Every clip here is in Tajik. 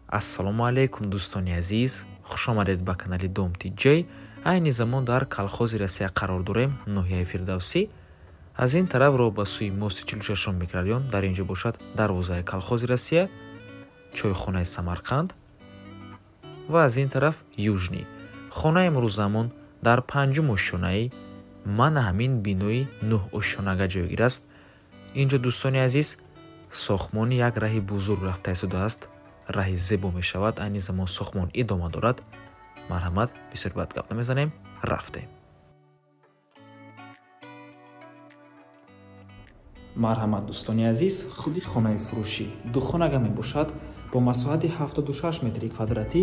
Ассалому алайкум, дӯстони азиз, хушомадед ба канали Дом Тиҷай. Айни замон дар Колхози Россия қарор дорем, ноҳияи Фирдавсӣ. Аз ин тараф роҳ ба сӯи мости 46 микрорайон, дар ин ҷо бошад дарвозаи Колхози Россия, чойхонаи Самарқанд ва аз ин тараф Южный. Хонаи имрӯзамон дар панҷум ошёнаи мана ҳамин бинои нӯҳ ошёнага ҷойгир аст. Ин ҷо, дӯстони азиз, сохтмони як раҳи бузург рафта истодааст. Раҳи зебо мешавад, айни замон сохтмон идома дорад. Марҳамат, бисёр бад гап намезанем, рафтем. Марҳамат, дӯстони азиз, худи хонаи фурӯшӣ духонага мебошад бо масоҳати 76 метри квадратӣ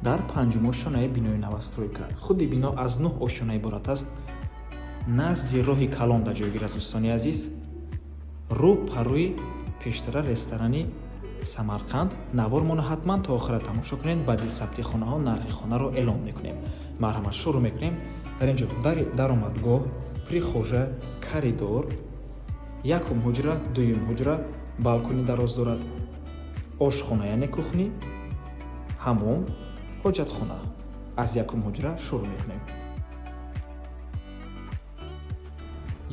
дар панҷум ошёнаи бинои новостройка. Худи бино аз нӯҳ ошёна иборат аст. Назди роҳи калон дар ҷойгир аст, дӯстони азиз, рӯ парӯи пештара ресторани Самарқанд. Навормонро ҳатман то охира тамошо кунед. Баъди сабти хонаҳо нархи хонаро эълон мекунем. Марҳамат, шурӯъ мекунем. Дар ин ҷо даромадгоҳ, прихожая, коридор, якум ҳуҷра, дуюм ҳуҷра, балкони дароз дорад, ошхона, яъне кухня, ҳамом, ҳоҷатхона. Аз якум ҳуҷра шурӯъ мекунем.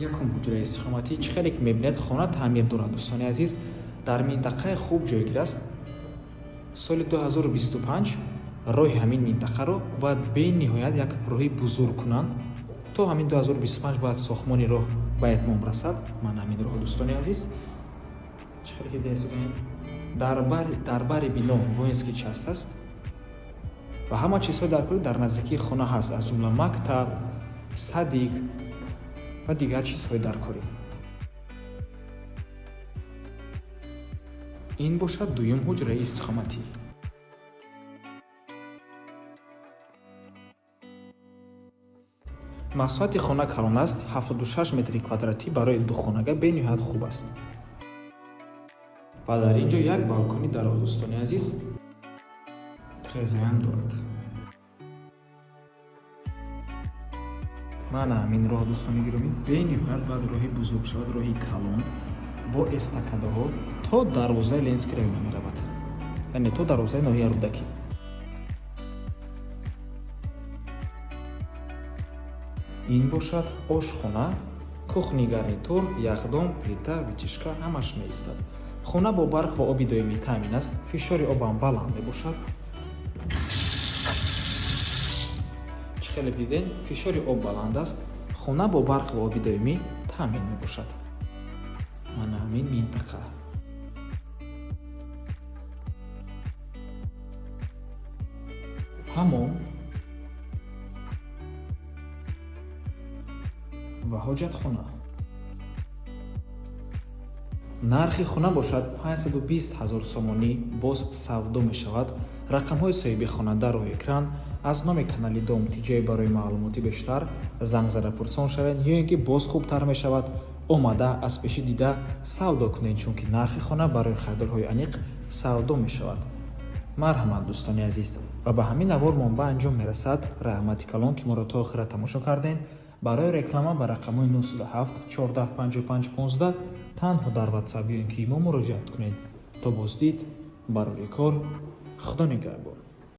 Якум ҳуҷраи истиқоматӣ, чӣ хеле ки мебинед, хона таъмир дорад, дӯстони азиз, дар минтақаи хуб ҷойгир аст. Соли 2025 роҳи ҳамин минтақаро бояд бениҳоят як роҳи бузург кунанд. То ҳамин 2025 бояд сохтмони роҳ ба итмом расад. Ман ҳамин роҳ, дӯстони азиз, чӣ хеле ки дида, дар бари бино воинский часть аст ва ҳама чизҳои даркорӣ дар наздикии хона ҳаст, аз ҷумла мактаб, садик ва дигар чизҳои даркорӣ. Ин бошад дуюм ҳуҷраи истиқоматӣ. Масоҳати хона калон аст, 76 метри квадратӣ, барои духонага бениҳоят хуб аст. Ва дар ин ҷо як балкони дароз, дӯстони азиз, тирезаам дорад. Мана ҳамин роҳ, дӯстони гиромӣ, бениҳоят бояд роҳи бузург шавад, роҳи калон бо эстакадаҳо то дарвозаи Ленинский района меравад, яъне то дарвозаи ноҳияи Рӯдакӣ. Ин бошад ошхона, кухонный гарнитур, яхдон, плита, вытяжка, ҳамаш меистад. Хона бо барқ ва оби доимӣ таъмин аст, фишори обам баланд мебошад. Чӣ хеле дидем, фишори об баланд аст, хона бо барқ ва оби доимӣ таъмин мебошад. Мана ҳамин минтақа. Ҳамом ва ҳоҷатхона. Нархи хона бошад 520 ҳазор сомонӣ, боз савдо мешавад. Рақамҳои соҳиби хона дар рӯи экран. Аз номи канали Дом Тиҷай барои маълумоти бештар занг зада пурсон шавед ё ин ки боз хубтар мешавад, омада аз пешӣ дида савдо кунед, чунки нархи хона барои харидорҳои аниқ савдо мешавад. Марҳамат, дӯстони азиз, ва ба ҳамин навормон ба анҷом мерасад. Раҳмати калон, ки моро то охира тамошо кардем. Барои реклама ба рақамҳои 907 14 55 15 танҳо дар Ватсап ё ин ки имо муроҷиат кунед. То боздид, барори кор, Худо нигаҳбон.